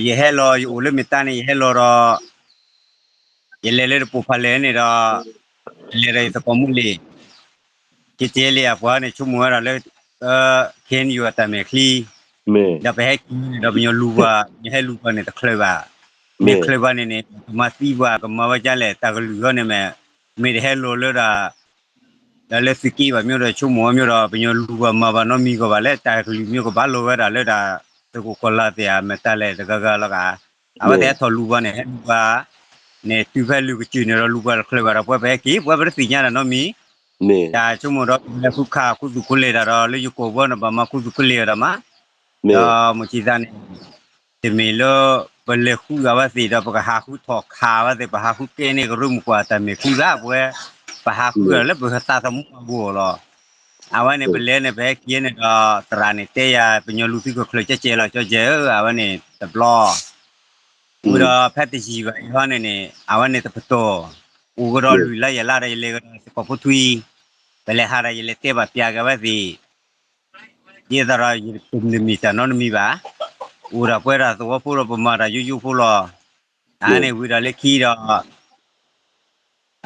ယဟဲလီၤ ယအိၣ်လၢမ့ၢ်တၢ်န့ၣ် ယဟဲလီၤဒီး ယလဲၤလၢတပိာ်ဖးလဲၢ်န့ၣ်ဒီး လဲၤဒီးယသကိးမုၣ်လံၤ က့ၤကဲလံအပှၤန့ၣ် ဆိကမိၣ်ဝဲဒၣ်လၢ ခ့ယူၤအတၢ်မဲာ်ချံ ဒီးပဟဲက့ၤန့ၣ်ဒီး ပညီလူၤပှၤ ပဟဲလူၤပှၤန့ၣ်တချုးဘၣ်, မ့ၢ်ချုးဘၣ်န့ၣ်န့ၣ် ကမၤသံပှၤ ကမၤဝဲဒ်လဲၣ် တၢ်ကလုၢ်ဟီန့ၣ်မ့ၢ် မ့ၢ်တဟဲလီၤလၢဒၣ် ဒီးလၢသုးက့ဘၣ်မ့ၢ်ဒီး ဆိကမိၣ်ဝဲမ့ၢ်ဒီး ပညီလူၤပှၤမၤဘၣ်နီတမံၤကီးဘၣ် လၢတၢ်ကလုၢ်မ့ၢ်ကဘၣ်လီၤဝဲဒၣ်လၢဒၣ် သုးခိၣ်ကီၤလၤသ့ၣ်ဧါ မ့ၢ်တၢ်လဲၣ်တဂၤဂၤလီၤဂာ်, အဝဲသ့ၣ်ဟဲထီၣ်လူၤပှၤန့ၣ် ဟဲလူၤပှၤ န့ၣ်တုၤဖဲလူၤကစၢၢ်န့ၣ်ဒီး လူၤပှၤတချုးဘၣ်ဒီး ပဝဲပဟဲက့ၤ ပဝဲပတသ့ၣ်ညါတၢ်နီတမံၤ, တၢ်ဆိကမိၣ်ဒီး ပလဲၤဃုခးခူသူၣ်ခူလ့ၢ်တၢ်ဒီး လၢယကိာ်ပူၤန့ၣ် ဘၣ်မၤခူသူၣ်ခူလ့ၢ်အီၤဒီးမး, ဒီးမိၢ်ဆံသးန့ၣ် တမ့ၢ်လၢ ပလဲၤဃုအဝဲသ့ၣ်ဒီး ပကဟးဃုထီၣ်ခးအဝဲသ့ၣ် ပဟးဃုကဲန့ၢ်ကရၢမိၢ်ပှၢ်တၢ်မဲာ်ချံဘၣ် ပဝဲ ပဟးဃုအီၤလၢပသးသမူအဂီၢ်လီၤ. အဝဲန့ၣ် ပလဲၤန့ၣ် ပဟဲက့ၤန့ၣ်ဒီး သရၣ်န့ၣ်တဲယၤ ပညီလူၤသုကချုးကဲကဲလီၤ ကဲကဲဧၢ အဝဲန့ၣ်တဘျီ ဝံၤဒီးဖဲတယံာ်ဘၣ်အံၤဟီန့ၣ်န့ၣ် အဝဲန့ၣ်တပတီၢ် အိၣ်ကဒီးလွံၢ်လါယဲၢ်လါဒီး ယလဲၤကဒီးသကိးဖိထွံ ပလဲၤဟးဒီး ယလဲၤတဲဘၣ်ပျးက့ၤအဝဲသ့ၣ် ဒ်သိးဒီး ယတမ့ၢ်တၢ်နီတမံၤဘၣ်, အိၣ်ဒီးပဝဲဒၣ်သဝီဖိဒီး ပမၤတၢ်ယိယိဖိလီၤ. အန့ၣ်ဝံၤဒီးလၢခံဒီး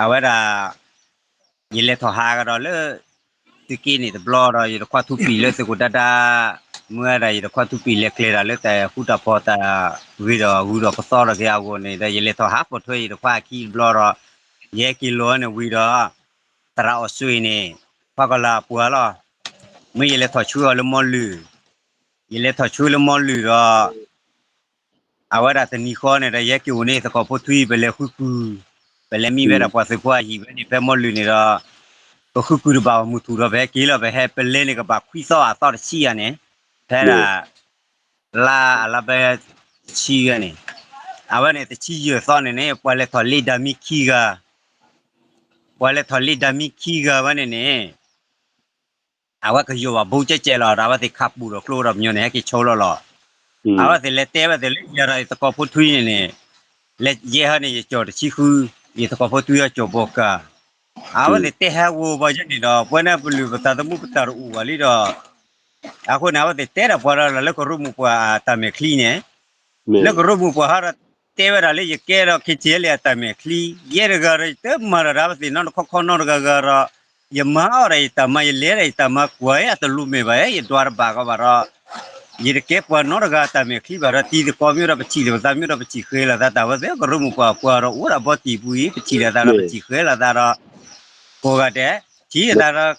အဝဲဒၣ် ယလဲၤထီၣ်ဟးကဒီးလၢ သုးက့န့ၣ်တဘျီဒီး ယတခွါထူပံာ်လၢသုးခိၣ်ဒါဒါ မ့ၢ်ဝဲဒၣ်ယတခွါထူပံာ်လဲၤကျဲၤတၢ်လၢတၢ်ဃူတၢ်ဖိးတၢ်ဂ့ၤဒီးဂုၤဒီးကသီဒီးက့ၤအဂီၢ်န့ၣ်ဒီး ယလဲၤထီၣ်ဟးပိာ်ထွဲယတခွါအခံတဘျီဒီး ယဟဲက့ၤလီၤန့ၣ်ဝံၤဒီး သရၣ်အီၣ်စွ့န့ၣ် ခွါကီၤလၤအပှၤလီၤ. မ့ၢ်ယလဲၤထီၣ်ဆှၢအီၤလၢမီလုၢ်, ယလဲၤထီၣ်ဆှၢလၢမီလုၢ်ဒီး အဝဲဒၣ်တနံၤဃီန့ၣ်ဒီး ယဟဲက့ၤအိၣ်န့ၣ်သကိးဖိထွံ ပလဲၤဃုကုၢ်, ပလဲၤမံဝဲဒၣ်ပှၤသုးဖိအဟံၣ်ဝဲန့ၣ် ဖဲမီလုၢ်န့ၣ်ဒီး ပဃုကုၢ်တဘၣ်အီၤမုၢ်ထူၣ်ဒီး ပဟဲက့ၤလီၤ ပဟဲပလဲန့ၣ်ကဘၣ်ခွံသီအသီတဆံဂၤန့ၣ်, ဖဲဒၣ် လါအလါဘဲတဆံဂၤန့ၣ်, အဝဲန့ၣ်တဆံယဲၢ်သီန့ၣ်န့ၣ် ပှၤလဲၤထီၣ်လ့ဒါမံခံဂၤ, ပှၤလဲၤထီၣ်လ့ဒါမံခံဂၤဝဲန့ၣ်န့ၣ် အဝဲကယီၢ်ဘၣ်ဘိကဲကဲလီၤဒီး အဝဲသ့ၣ်ခးပူၤဒီးကျိဒီးပညီန့ၣ် ဟဲက့ၤဆိလီၤလီၤ. အဝဲသ့ၣ်လဲၤတဲဝဲသ့ၣ်လၢယၤဒီးယသကိးဖိထွံန့ၣ်န့ၣ်, လၢယဲဟီန့ၣ် ယကၠီၣ်တဆံဃု, ယသကိးဖိထွံအကၠီၣ်ဘီကၤ, အဝဲသ့ၣ်တဲဟဲဝဲဘၣ်ယဲန့ၣ်ဒီး ပဝဲန့ၣ်ပလုၢ်ပသးသမူပတၢ်တအိၣ်ဘၣ်လံဒီး အဃိန့ၣ် အဝဲသ့ၣ်တဲဒီးပှၤဒီးလၢကရၢမိၢ်ပှၢ်အတၢ်မဲာ်ချံန့ၣ် လၢကရၢမိၢ်ပှၢ်ဟီဒီး တဲဝဲဒၣ်လၢယကဲဒီး ခ့ၠံၣ်အဲလ့ၣ် အတၢ်မဲာ်ချံ, ယဲတဂၤဒီး ယတမၤတၢ်ဒီးအဝဲသ့ၣ်နီတခီခီနီတဂၤဂၤဒီး ယမၤအီၣ်ဒၣ်ယတၢ်မၤ ယလဲၤဒၣ်ယတၢ်မၤကွၢ်အတလိၣ်မ့ၢ်ဘၣ် ယဒွးတဘၣ်ကီးဘၣ်ဒီး ယတကဲပှၤနီတဂၤအတၢ်မဲာ်ချံဘၣ်ဒီး တံၤသကိးမ့ၢ်ဒီးပထံၣ်လိာ်ပသးမ့ၢ်ဒီးပထံၣ်ဃဲလိာ်သး တၢ်ဝဲသ့ၣ်ကရၢမိၢ်ပှၢ်ပှၤဒီး အိၣ်ဒၣ်ဘီတံၢ်ပူၤအံၤ ပထံၣ်လိာ်သးဒီးပထံၣ်ဃဲလိာ်သးဒီး ကိးဂၤဒဲး ထံၣ်လိာ်သး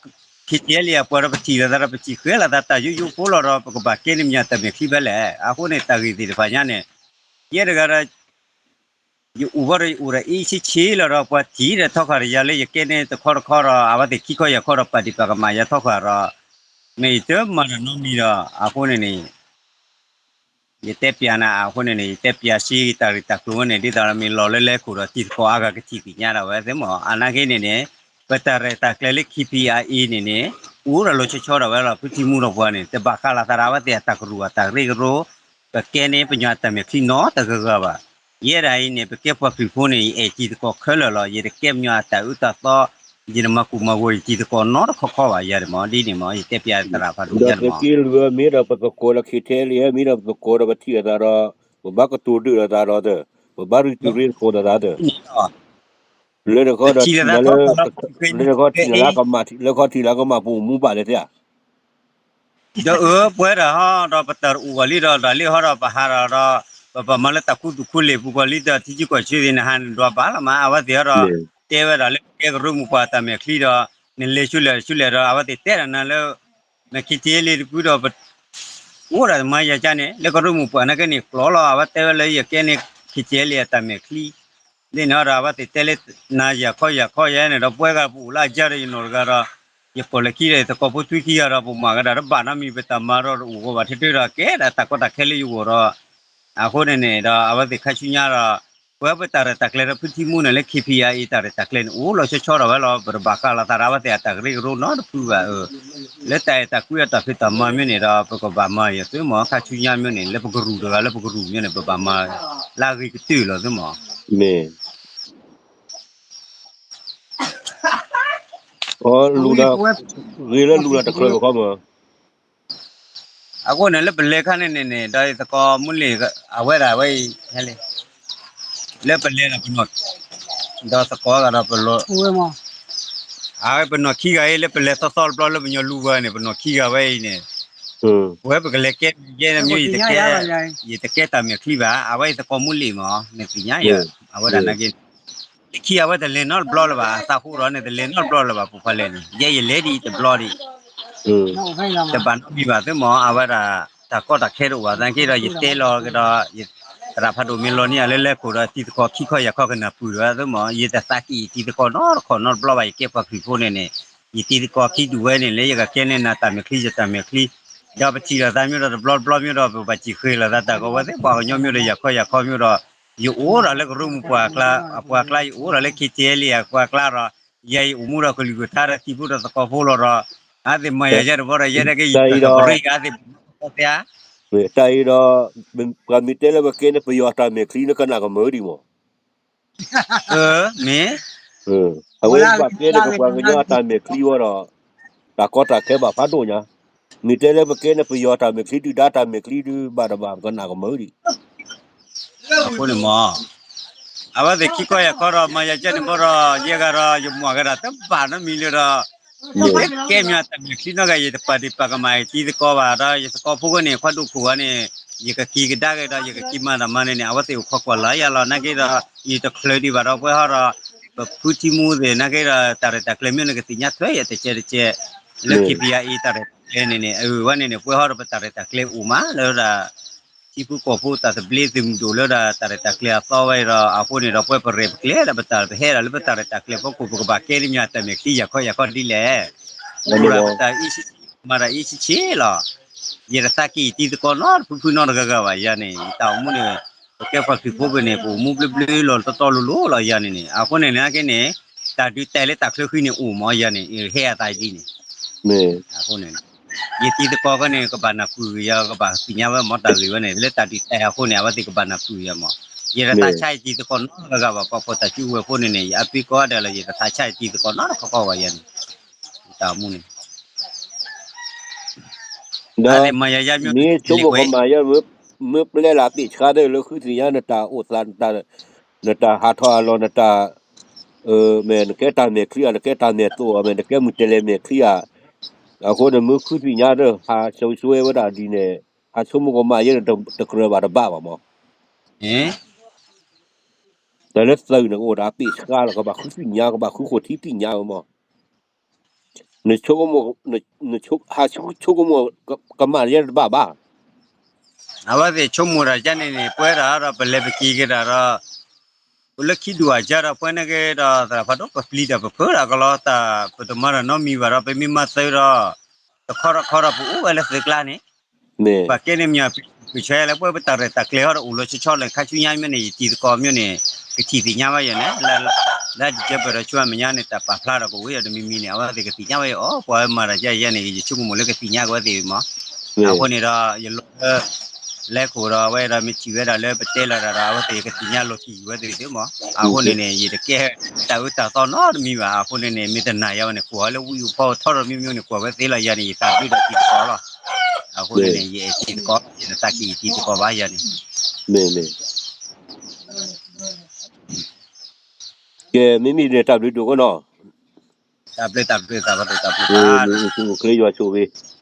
ဒီး ခ့ၠံၣ်အဲလ့ၣ်အပှၤဒီးပထံၣ်လိာ်သးဒီးပထံၣ်ဃဲလိာ်သး တၢ်ယိယိဖိလီၤဒီး ပကဘၣ်ကဲန့ၢ်မညီတၢ်မဲာ်ချံဖဲလဲၣ်. အဃိန့ၣ် တၢ်ဂ့ၢ်သ့ၣ်တဖၣ်ညါန့ၣ် ယဲတဂၤဒီး ယအိၣ်ဘၣ်ဒီးယအိၣ်ဒီးအ့ဆ့ဆ့လီၤဒီး ပှၤထံၣ်ဒီးထီၣ်ဃာ်ဒီးယၤလၢယကဲန့ၢ်တခီတခီဒီး အဝဲသ့ၣ်ခံခီယၤခီဒီး ပာ်ဒံးပာ်ကမၣ်ယၤထီၣ်ဃာ်ဒီး မ့ၢ်ယတမၤတၢ်နီတမံၤဒီး အဃိန့ၣ်န့ၣ် ယတဲပျးနၤအဃိန့ၣ်န့ၣ် ယတဲပျးစ့တၢ်ဂ့ၢ်တၢ်ကျိၤဝဲန့ၣ် ဒ်သိးမ့ၢ်လီၤလၢလဲၤခိၣ်ဒီးတံၤသကိးအါဂၤကထံၣ်သ့ၣ်ညါဒၣ်ဝဲသ့ၣ်မး အနာ်က့န့ၣ်န့ၣ် ပတၢ်ရဲၣ်တၢ်ကျဲၤလၢ ခ့ၣ်ပံၣ်အ့န့ၣ်န့ၣ် အိၣ်ဒီးလီၤဆီဆီဒၣ်ဝဲလီၤ ဖုထံမူဒီးပှၤန့ၣ် တဘၣ်ဃးလိာ်သးဒီးအဝဲသ့ၣ်အတၢ်ကရူၢ်အတၢ်ကရၢကရိ ပကဲန့ၢ်ပညီအတၢ်မဲာ်ချံနီတဂၤဂၤဘၣ်. ယဲဒၣ်အံၤန့ၣ် ပကဲပှၤခရံာ်ဖိန့ၣ် ယအဲၣ်တံၤသကိးခဲလၢာ်လီၤ. ယတကဲပညီအတၢ်အၢတၢ်သီ ယတမၤကူၣ်မၤဂီၤယတံၤသကိးနီတခီခီဘၣ် ယၤန့ၣ်မး ဒ်န့ၣ်မး ယတဲပျးသရၣ်ဖးဒိၣ်ညါန့ၣ်မး ဒီးသုးက့လွံၢ်မ့ၢ်ဒီးပသကိးဒီး ခ့ၣ်ၠံၣ်အဲလ့ၣ် မ့ၢ်ဒီးပသကိးဒီး ပထံၣ်လိာ်သးဒီး ပဘၣ်ကတိၤဒုးလိာ်သးဒီး ပဘၣ်ရူၤတုၤရ့သကိးလိာ်သးဒီး လၢတခီဒီးထံၣ်လၢ လၢတခီထံၣ်လၢကမၣ် လၢခီထံၣ်လၢကမၣ်ပူၤမူဘၣ်လဲၣ်သ့ၣ်ဧါ ဒီးအၢ ပှၤတၢ်ဟီဒီးပတၢ်တအိၣ်ဘၣ်လံဒီး တၢ်လၢဟီဒီးပဟးဒီးဒီး ပဘၣ်မၤလၢတၢ်ခူသူၣ်ခူလ့ၢ်ပူၤကီးလံဒီး ထံကံကီၢ်ဆၢသ့ၣ် နဟးနဒွးဘၣ်လီၤမး အဝဲသ့ၣ်ဟီဒီး တဲဝဲဒၣ်လၢကဲကရၢမိၢ်ပှၢ်တၢ်မဲာ်ချံဒီး နလဲၤဆူလဲၣ်ဆူလဲၣ်ဒီး အဝဲသ့ၣ်တဲဒၣ်နၤလၢ နခ့ၣ်ၠံၣ်အဲလ့ၣ်တဖုဒီး အိၣ်ဒၣ်မၤယၤကါန့ၣ် လၢကရၢမိၢ်ပှၢ်နာ်က့န့ၣ် ကျီလီၤ အဝဲတဲဝဲလၢယကဲန့ၣ် ခ့ၣ်ၠံၣ်အဲလ့ၣ်အတၢ်မဲာ်ချံ ဒ်န့ၣ်ဒီး အဝဲသ့ၣ်တဲလၢနၤယၤခီယၤခီယၤန့ၣ်ဒီး ပဝဲဂၤပအိၣ်လၢအယါဒီးယနီၢ်တဂၤဒီး ယကိးလၢခံဒီးယသကိးဖိသွံခံဂၤဒီး ပမၤကဒါတဘၣ်နီတမံၤ ပတၢ်မၤဒီးတအိၣ်ဂီၢ်ဘၣ် ထဲတၢ်ကဲဒၣ်တၢ်ကီတၢ်ခဲလၢယဂီၢ်ဒီး အဃိန့ၣ်န့ၣ်ဒီး အဝဲသ့ၣ်ခါဆူညါဒီး ပဝဲပတၢ်ရဲၣ်တၢ်ကျဲၤဒီးဖုထံမူန့ၣ်လၢ ခ့ၣ်ၠံၣ်အဲလ့ၣ် တၢ်ရဲၣ်တၢ်ကျဲၤန့ၣ် အိၣ်လီၤဆီဆီဒၣ်ဝဲလီၤ ပတဘၣ်ဃးလိာ်သးဒီးအဝဲသ့ၣ်အတၢ်ကရၢကရိနီတဖုဘၣ် လၢတၢ်အဲၣ်တၢ်ကွံအတၢ်ဖံးတၢ်မၤမ့ၢ်န့ၣ်ဒီး ပကဘၣ်မၤယသုမး ခါဆူညါမ့ၢ်န့ၣ် လၢပကရူၢ်တဂၤလၢပကရူၢ်မ့ၢ်န့ၣ် ပဘၣ်မၤ လၢအဂ့ၤကတၢၢ်လီၤသုမး မ့ၢ် အလူၤဒီး ဂ့ၤလၢလူၤဒီးတချုးဘၣ်ခီမး အဃိန့ၣ်လၢပလဲၤခါန့ၣ်န့ၣ်န့ၣ် ဒီးသကိးမုၢ်လ့ၣ် အဝဲဒၣ်ဝဲအံၤ ဟဲလံ လၢပလဲၤဒီးပနီၢ် ဒီးသကိးဂၤဒီးပလီၤ အဝဲပနီၢ်ခံဂၤအံၤ လၢပလဲၤသီသီတဘျီလၢပညီလူၤဝဲန့ၣ် ပနီၢ်ခံဂၤဝဲအံၤန့ၣ် ပဝဲပကလဲၤကဲယဲၢ်မ့ၢ် ယတကဲတၢ်မဲာ်ချံဘၣ် အဝဲအံၤသကိးမုၢ်လ့ၣ်မး နသ့ၣ်ညါယဲၢ် အဝဲဒၣ်နာ်က့ ယခံအဝဲတလဲၤနီတဘျီလၢၤဘၣ် အသးဟူဒီးန့ၣ် တလဲၤနီတဘျီလၢၤဘၣ် ပူၤဖီလဲၣ်န့ၣ် ယဲယလဲၤဒ်အံၤတဘျီဒံး တဘၣ်နီတမံၤဘၣ်သုမး အဝဲဒၣ် တၢ်ကီတၢ်ခဲတအိၣ်ဘၣ်သနာ်က့ဒီး ယတဲလီၤကဒီး သရၣ်ဖးဒိၣ်မ့ၢ်လီၤန့ၢ်ယၤလၢလဲၤခိၣ်ဒီး တံၤသကိးခံခီယၤခီကနၢ်ပၢၢ်ဒီးသုမး ယတသးက့ၤတံၤသကိးနီတခီၣ်နီတဘျီဘၣ် ယကဲပှၤခရံာ်ဖိန့ၣ်န့ၣ် ယတံၤသကိးခံဒူၣ်ဝဲန့ၣ် လၢယကကဲန့ၢ်နၤတၢ်မဲာ်ချံယတၢ်မဲာ်ချံ ဒီးပထံၣ်လိာ်သးမ့ၢ်ဒီးတဘျီတဘျီမ့ၢ်ဒီး ပဘၣ်စံၣ်ဃ့လိာ်သးတၢ်ကဝဲသ့ၣ်ပှၤကညီမ့ၢ်ဒီး ယၤခီယၤခီမ့ၢ်ဒီး ယအိၣ်ဒီးလၢကရၢမိၢ်ပှၢ်အကျါ အပှၤအကျါ ယအိၣ်ဒီးလၢ ခ့တ့လံ အပှၤအကျါဒီး ယၤယအိၣ်မူဒီးကလုၢ်ကထါဒီး ထံဖိဒီးသကိးဖိလီၤဒီး အသ့ၣ်မၤယၤယဲၢ်တဘီဒီး ယဲဒၣ်က့ၤယတၢ်ကရံၣ် အသ့ၣ်မၤသ့ဧါ တၢ်အံၤဒီး ပှၤမ့ၢ်တဲလၢပကဲန့ၢ်ပယီၤတၢ်မဲာ်ချံန့ၣ် ကနၣ်ကမၢဒံးမး မ့ၢ် အဝဲပှၤကဲန့ၢ်ကပှၤကညီအတၢ်မဲာ်ချံဝဲဒီး တၢ်ကီတၢ်ခဲဘၣ်ဖးဒိၣ်ညါ မ့ၢ်တဲလၢပကဲန့ၢ်ပယီၤတၢ်မဲာ်ချံဒုၣ်ဒါတၢ်မဲာ်ချံဒုးဘၣ်တဘၣ် ပကနၣ်ကမၢဒံး အဃိန့ၣ်မး အဝဲသ့ၣ်ခံခီယၤခီဒီး မၤယၤကဲန့ၣ်ဘီဒီး ယဲဂၤဒီး ယမၤကဒၣ်တဘၣ်နီတမံၤလၢၤဒီး ကဲမ့ၢ်တၢ်မဲာ်ချံနီတဂၤ ယတပာ်ဒ့ၣ်ပာ်ကမၣ်ယတံၤသကိးဘၣ်ဒီး ယသကိးဖိဂီၢ်န့ၣ် ခွါဒိၣ်ခိၣ်ဂီၢ်န့ၣ် ယကက့ၤကဒါက့ၤဒီး ယကက့ၤမၤတၢ်မၤန့ၣ်န့ၣ် အဝဲသ့ၣ်အိၣ်ခိးကွၢ်လၢ်ယၤလီၤ နာ်က့ဒီး ယတချုးဒံးဘၣ်ဒီးပှဲၤဟီဒီး ပဖုထံမူသ့ၣ် နာ်က့ဒီး တၢ်ရဲၣ်တၢ်ကျဲၤမ့ၢ်န့ၣ် ကသ့ၣ်ညါထွဲယၤတကဲးတကဲး လၢ ခ့ပယၤအံၤ တၢ်ရဲၣ်တၢ်ကျဲၤန့ၣ်န့ၣ် အဝဲန့ၣ်န့ၣ် ပှဲၤဟီဒီးပတၢ်ရဲၣ်တၢ်ကျဲၤအိၣ်မးလၢဒၣ် ထံဖိကီၢ်ဖိတၢ်သဘျ့သုးမုၢ်ဒိၣ်လၢဒၣ် တၢ်ရဲၣ်တၢ်ကျဲၤအသီဝဲဒီး အဃိန့ၣ်ဒီး ပှဲၤပရဲၣ်ပကျဲၤဒီး ပတၢ်ပဟဲဒီးလၢပတၢ်ရဲၣ်တၢ်ကျဲၤဖီခိၣ် ပကဘၣ်ကဲန့ၢ်မ့ၢ်တၢ်မဲာ်ချံယၤခီယၤခီဒ်လဲၣ် အိၣ်ဒီးပတၢ်အံးဆံးဆံး မၤတၢ်အံးဆံးဆံးလီၤ ယတသးက့ၤယတံၤသကိးနီတဖုဖုနီတဂၤဂၤဘၣ်ယၤန့ၣ် ယတၢ်အိၣ်မူန့ၣ် ပကဲပှၤခရံာ်ဖိပန့ၣ် ပအိၣ်မူဘျုးဘျုးလီၤတီတီလိၤလိၤလီၤယၤန့ၣ်န့ၣ် အဃိန့ၣ်န့ၣ်က့န့ၣ် တၢ်ဒုးတဲလၢတၢ်ချၢဃံန့ၣ်အိၣ်မးယၤန့ၣ် ဟဲအသးဒ်န့ၣ် အဃိန့ၣ် ယတံၤသကိးကန့ၣ် ကဘၣ်နၢ်ပၢၢ်ယၤ ကဘၣ်သ့ၣ်ညါဝဲမ့ၢ်တၢ်ဂ့ၢ်ဝဲန့ၣ် လၢတၢ်ဒုးတဲအဃိန့ၣ် အဝဲသ့ၣ်ကဘၣ်နၢ်ပၢၢ်ယၤမး ယတသးဆါယတံၤသကိးနီတဂၤဂၤဘၣ် ပှၤဖီၣ်တၢ်စုကဝဲၤဖိန့ၣ်န့ၣ် ယအပ့ၤကီၢ်ဒဲးလီၤ ယတသးဆါယတံၤသကိးနီတခီခီဘၣ်ယၤန့ၣ် တၢ်အိၣ်မူန့ၣ် ဒီးမ့ၢ်ဆိကမိၣ်ကမၣ်ယဲ မ့ၢ်ပျဲလၢအပ့ၢ်ဆှါဒီးလၢဃုသ့ၣ်ညါ နတၢ်အိၣ်သး နတၢ်ဟးထီၣ်အလီၢ် နတၢ် မ့ၢ်နကဲတၢ်မဲာ်ချံ နကဲတၢ်မဲာ်သိး မ့ၢ်နကဲမုၢ်တဲလဲၤမဲာ်ချံဧါ အဃိန့ၣ် မ့ၢ်ဃုသ့ၣ်ညါဒီး ဟးစိၤစွဲဝဲဒၣ်ဒ်န့ၣ် ဟးဆိကမိၣ်ကမၣ်ယဲ တကြၢးဘၣ်တဘၣ်ဘၣ်မး တၢ်လၢသုးန့ၣ် ကအိၣ်ဒီးအပ့ၢ်ဆှါလီၤ ကဘၣ်ဃုသ့ၣ်ညါ ကဘၣ်ဃုဃိထံသ့ၣ်ညါဝဲမး နဆိကမိၣ် ဟးဆိကမိၣ်ကမၣ်ယဲတဘၣ်ဘၣ် အဝဲသ့ၣ်ဆိကမိၣ်တၢ်ယါန့ၣ်န့ၣ် ပဝဲဒၣ်ဒီးပလဲၤပက့ၤက့ၤတၢ်ဒီး ပလၢခံဒူၣ်အယါဒီးပဝဲန့ၣ်က့ၤဒီး သရၣ်ဖးဒိၣ် ပပျံၤတၢ်ပဖုးတၢ်ကလီ တၢ်ပတမၤတၢ်နီတမံၤဘၣ်ဒီး ပမ့ၢ်မၤသုးဒီး တခီတခီဒီးပအိၣ်ဝဲလၢသုးကျါန့ၣ် ပှၤကဲန့ၢ်မ့ၢ်ပှၤဆဲးလၢပှဲၤပတၢ်ရဲၣ်တၢ်ကျဲၤဟီဒီးအိၣ်လီၤဆီဆီလၢခါဆူညါမ့ၢ်န့ၣ် ယတံၤသကိးမ့ၢ်န့ၣ် ကထံၣ်သ့ၣ်ညါဘၣ်ယၤန့ၣ် လၢဒ်ကဲပၢၢ်ဒီးဆူမဲာ်ညါန့ၣ် တၢ်ပာ်ဖျါဒီးကဝံၤဒီးတမံၤမံၤန့ၣ် အဝဲသ့ၣ်ကသ့ၣ်ညါဘၣ်ယၤအီၤ ပှၤမၤတၢ်ယါယါန့ၣ် ယဆိကမိၣ်လၢကသ့ၣ်ညါကဝဲသ့ၣ်မး အဃိန့ၣ်ဒီး ယလီၤလၢ လဲၤခိၣ်ဒီးအဝဲဒီးမ့ၢ်ထံၣ်ဝဲဒၣ်လၢပတဲလီၤတၢ်ဒီး အဝဲသ့ၣ်ကသ့ၣ်ညါလီၤတံၢ်ဝဲသ့ၣ်သ့ၣ်မး အဃိန့ၣ်န့ၣ် ယတကဲတၢ်အၢတၢ်သီနီတမံၤဘၣ် အဃိန့ၣ်န့ၣ် မ့ၢ်တနာ်ယၤဝဲန့ၣ် ကွၢ်လၢဝံအူဖီထီဒီးမ့ၢ်မ့ၢ်န့ၣ် ကွၢ်ဝဲသ့လီၤယၤန့ၣ် ယသးဒုဒီးတံၤသကိးလီၤ အဃိန့ၣ်န့ၣ် ယအဲၣ်တံၤသကိး ယတသးက့ၤယတံၤသကိးဘၣ်ယၤန့ၣ် ကဲ မ့မ့ၢ်န့ၣ် တၢ်ဘျုးဒိၣ်ကနီၤ တၢ်ဘျုး တၢ်ဘျုး တၢ်ဘျုး တၢ်ဘျုး အိၣ်ဆူၣ်အိၣ်ချ့ယွၤဆိၣ်ဂ့ၤ